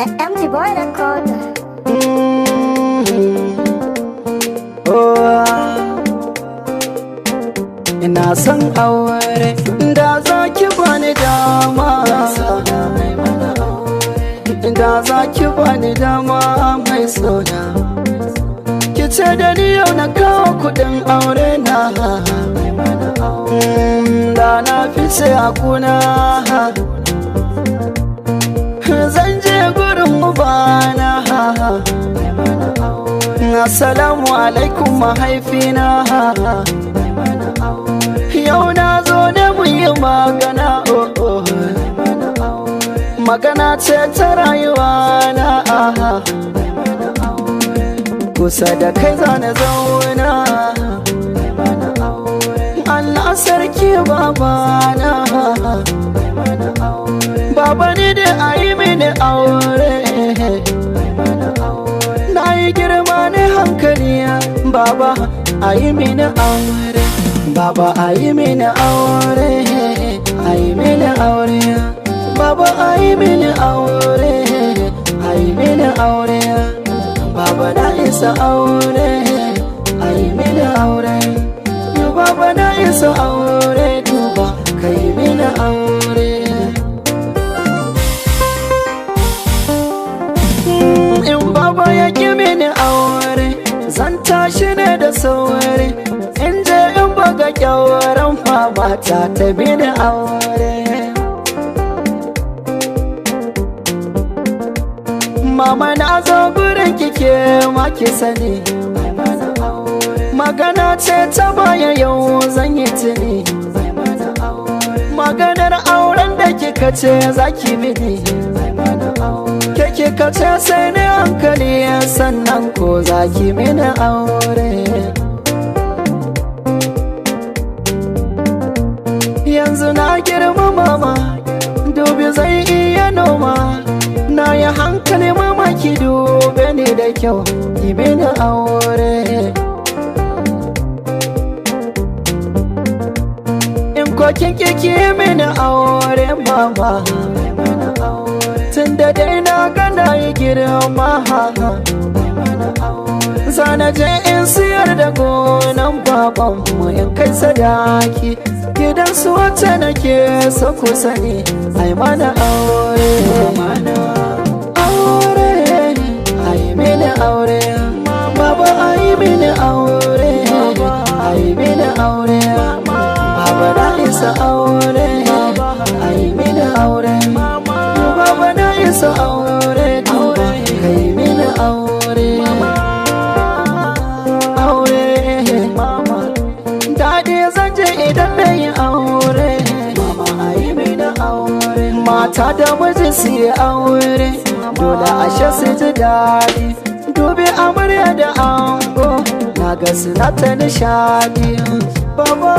MG Boy Recorder. Ina son aure da za ki bani dama, da za ki bani dama mai sona. Ki ce da ni yau na kawo kudin aure na, da na fice a kuna. Zan je gurin ubana. Assalamu alaikum mahaifina. Yau na zo ne mu yi magana, oh oh. Magana ce ta rayuwa na. Kusa da kai zane zauna. Allah sarki babana. Baba ni da a yi mini aure. Na yi girma ne hankali, baba a yi mini aure. Baba a yi mini aure, a yi mini aure. Baba a yi mini aure, a yi mini aure. Baba na isa aure, a yi mini aure. Baba na isa aure, duba ka yi mini aure. In baba ya ki mini aure, zan tashi ne da sauri. In je in buga kyauran fama ta ta mini aure. Mama na zo gurin kike ma ki sani. Magana ce ta baya yau zan yi tuni. Maganar auren da kika ce za ki mini. Ke kika ce sai ni hankali sannan ko za ki mini aure. Yanzu na girma mama, dubi zai iya noma. Na yi hankali mama ki dube ni da kyau, ki mini aure. In kokin ki mini aure mama, tun da dai na gana yi girma. Zana je in siyar da gonan babanmu in kai sadaki gidan su wacce nake so ku sani, ai mana aure. Aure, ai mini aure. Baba ai mini aure, ai mini aure. Baba na isa aure, ai mini aure. Baba na isa aure, duba kai mini aure. Aure mama, daɗi zan je idan na yi aure. Mama ayi mini aure. Mata da miji su yi aure, dole ashe su ji daɗi. Dubi amarya da ango, na ga suna ta nishaɗi. Baba